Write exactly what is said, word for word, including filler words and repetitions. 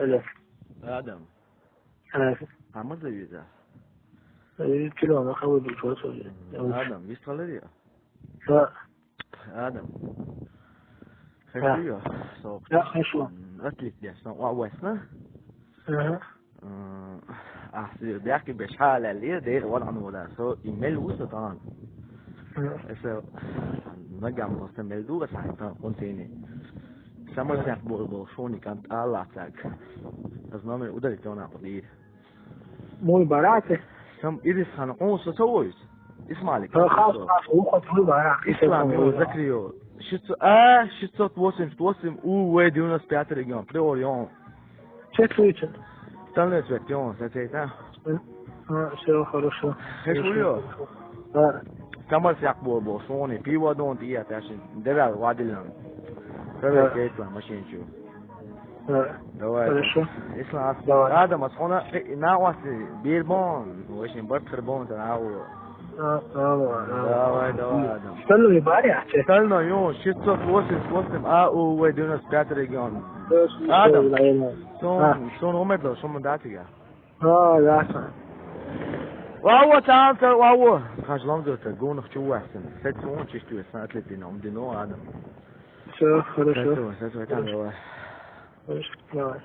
Алло. Адам. Алло. А ма за виза? Э, кило, ма хаву ду чё сори. Адам, вист халари? Да. Адам. Да. Хорошо, я. Со. Да, хорошо. М, отлично, я, со, ва, весна? Ага. М, а, си, бяхки беш халали, дер ван ан вала. Со, имел уса тан. Ага. Эса, нагам просто мел ду, аса тан, он тени. Самар сяк бол, бол, шони кан, Аллах так. Аз номер ударить, он апдир. Мой барак. Сам Ирис хан, он со, со войс. Исмалик. Ха, хас, хас, ухо твой барак. Ислам, ё, Закри, ё. Шестьсот, а, шестьсот восемьдесят восемь, У В, девяносто пятый регион, Приор, ё. Цвет выйдет. Стальной цвет, ё, смотри, да? А, всё хорошо. Хорошо, ё. Да. Камар сяк бол, бол, сони, пиво дон, тия, ташин. Дерал, вадилан. Давай, да. Кейтла, машин чу. Да. Давай. Хорошо. Ислам, давай. Адам, а схона, э, на вас, бирбон, очень бартер бон, та, ау. А, а, а, а. Давай, давай, Адам. Стальной барак, а, че? Стальной, ё, шестьсот восемьдесят восемь, А У В, девяносто пятый регион. Адам. Сон, а, сон, умедло, сон мандатига. А, ясно. Вау, танца, вау. Хаш лам дёрта, гонах чу васен. Сет сон чистую, сан атлетина, ум дино, Адам. Всё, хорошо. Сет сон, сет сон, там, давай. Хорошо, давай.